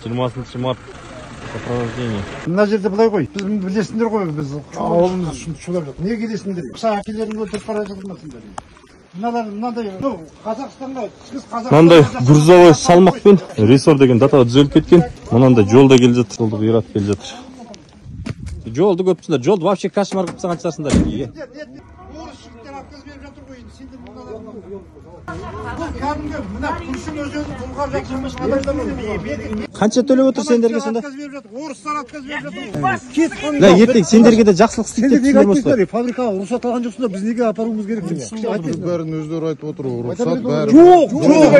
20 март сопровождение. Мына жерде былай ғой, біз білесіңдер ғой, біз ауылымыз үшін шулап жатыр. Не келесіңдер? Қыса әкелеріңді өлтіріп бара жатыр ма сендер? Мыналар мынандай, ну, Қазақстанға, біз Қазақстанға мынандай грузовой салмақпен ресор деген дата түзеліп кеткен. Мынандай жолда келе жатыр, жолды қиратып келе жатыр. Жолды көпсіңдер, жолды вообще кошмар қылып тастаған шығарсыңдар. Орыс жігіттер отказ беріп жатыр ғой енді, сендер мыналар. Бұл кәдімгі мына Күршім өзенін бұлғап жатқан адамдар ғой. Қанша төлеп отыр сендерге сонда? Отказ беріп жатыр, орыстар отказ беріп жатыр. Кет. Да, ертең сендерге де жақсылық істейді деп түсіндірмес қой. Фабрикаға рұқсат алған жоқсыңдар, біз неге апаруымыз керек деп. Бәрін өздері айтып отыр, рұқсат бәрі. Жоқ, жоқ.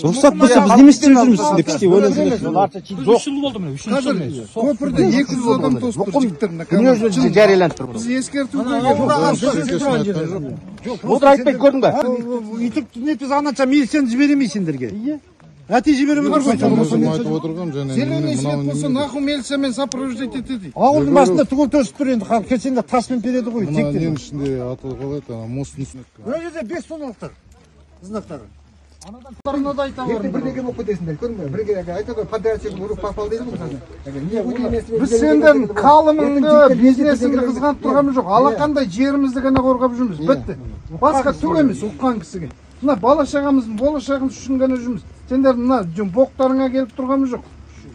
Рұқсат болса біз неме істеп жүрміз сендер кішкене ойлансаңдар. Үш жыл болды міне, үшінші жыл. Көпірде 200 адам тосып тұр жігіттер. Дүниежүзі жарияланып тұр. Біз ескертуге келдік. Отыр айтпайды, көрдің бе? Үйтіп нетпес ананша милицияны жіберемей сендерге. Әте жіберіп отыр ғой. Өзім айтып отырғам, және Зеленый свет болса, нахуй милициямен сопровождать етеді дейді. Ауылдың басында түгел тосып тұр енді, халық келсең де таспен переді ғой. Мына ненің ішінде аты қалай еді, ана мосттың үстінде. Мына жерде 5 тонналықтар знактары. Ертең бірдеңе болып кетесіңдер, көрдің бе? Бірге айтады ғой, подрядчик ұрып попал дейді ғой мысалы. Біз сендердің қалымыңды, бизнесіңді қызғанып тұрғанымыз жоқ. Алақандай жерімізді ғана қорғап жүрміз. Бітті. Басқа түк емес ұққан кісіге. Мына бала шағамыздың болашағымыз үшін ғана жүрміз. Сендер мына боқтарыңа келіп тұрғанымыз жоқ.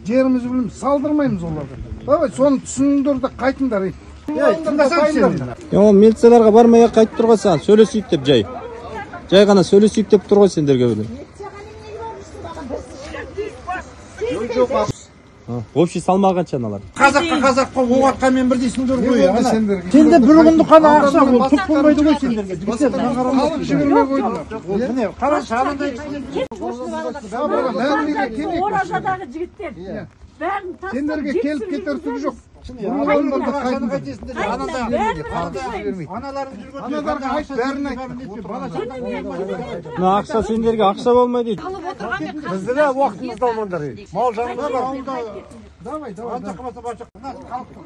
Жерімізді білеміз, салдырмаймыз оларға. Давай соны түсініңдер де қайтыңдар. Ол милицияларға бармай ақ қайтып тұр ғой саған, сөйлесейік деп жай. Жай ғана сөйлесейік деп тұр ғой сендерге бүгін. Общий салмағы қанша аналар? Қазаққа қазаққа оқ атқанмен бірдейсіңдер ғой. Сендер бір күндік қана ақша, ол түк болмайды ғой сендерге. Жігіттер, мына қараңдар. Халық жібермей қойды. Міне, қарашы, анандай кісілер. Оразадағы жігіттер. Бәрін тастап, Сендерге келіп кетер түк жоқ. Аналарға айт, бәрін айт. Мына ақша сендерге ақша болмайды дейді. Бізді де уақытымызды алмаңдар. Мал жағында бар. Давай, давай.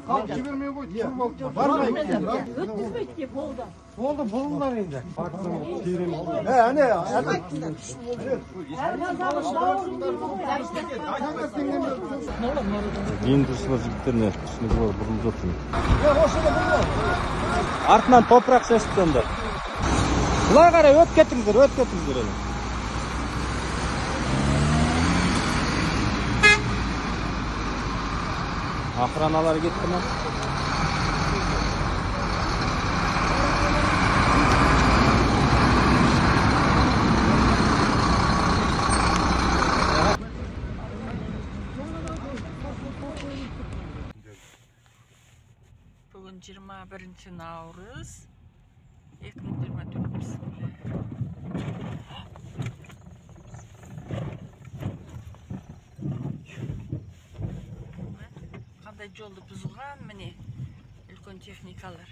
Халық жібермей қойды. Бармай. Өткізбейді де болды. Болды, болыңдар енді. Әне, әне. Дейін тұрсылар жігіттеріне түсінігі бар, бұрылып жатыр. Артынан топырақ шашып тастаңдар. Былай қарай өтіп кетіңіздер, өтіп кетіңіздер енді. Охраналар кетті ме? Бүгін 21 наурыз 2024. Қандай жолды бұзған міне үлкен техникалар.